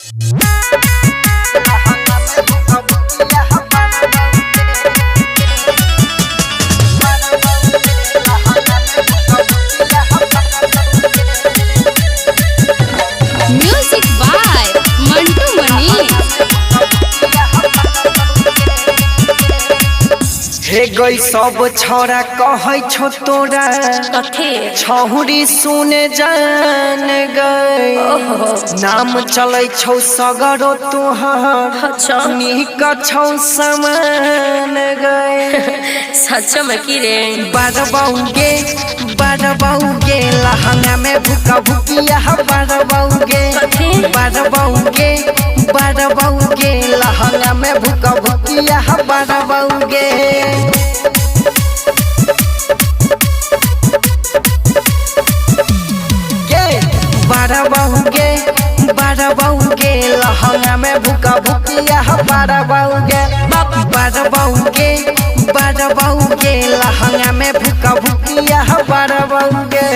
Music by Mantu Manish. हे गई सब छौरा कहै छौ तोरा कथी? छौरी सुने जान गई, नाम चलै छौ सगरो तोहर। अच्छा। नीक छौ समान गई। सच में की रे? बरबौगे बरबौगे लहंगा में भूका भूकिया बरबौगे। कथी? बरबौगे बरबौगे लहंगा में भूका भूकिया बरबौगे। गे बरबौगे बरबौगे लहंगा में भूका भूकिया बरबौगे। बरबौगे बरबौगे लहंगा में भूका भूकिया बरबौगे।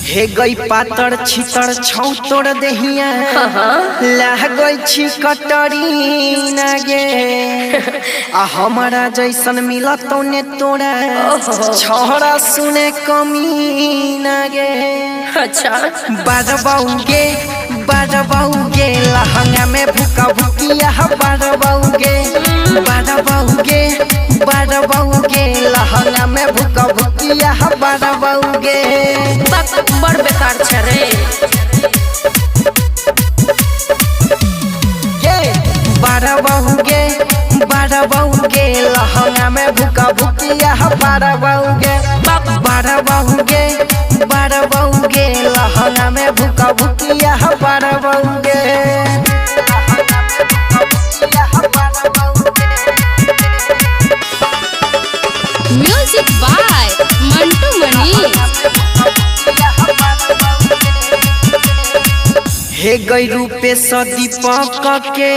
हे गई पातर छितर छौ तोड़ दहिया, लह गई छी कटरी गे, आ हमारा जैसन मिलत ने तोरा छोरा सुने कमी न गे। अच्छा। बरबौगे बरबौगे लहंगा में भूका भूकिया बरबौगे। बरबौगे बरबौगे लहंगा में भूका भूकिया बरबौगे। बाप, बड़ बेकार छ रे। गे बरबौगे बरबौगे लहंगा में भूका भूकिया बरबौगे। बरबौगे बरबौगे लहंगा में भूका भूकिया बरबौगे। Music by Mantu Manish. हे गई रूपे सदीपक के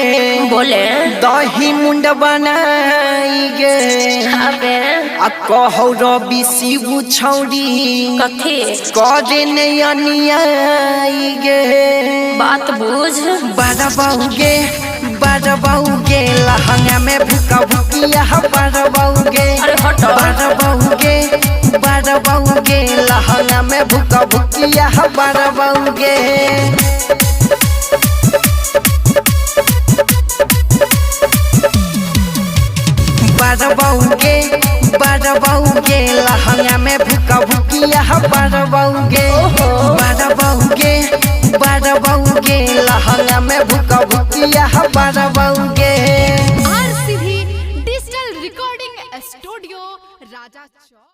बोले। दही मुंड बनाई गे। अबे। आ कहौ रवि शिव छौरी कथी? करे नहीं अनियाई गे। बात बुझ। बरबौगे बरबौगे लहंगा में भूका भूकिया बरबौगे। अरे हट। बरबौगे बरबौगे लहंगा में भूका भूकिया बरबौगे। बरबौगे बरबौगे लहंगा में भूका भूकिया बरबौगे। बरबौगे बरबौगे लहंगा में भूका भूकिया बरबौगे। RCB digital recording studio, Raja Chowk.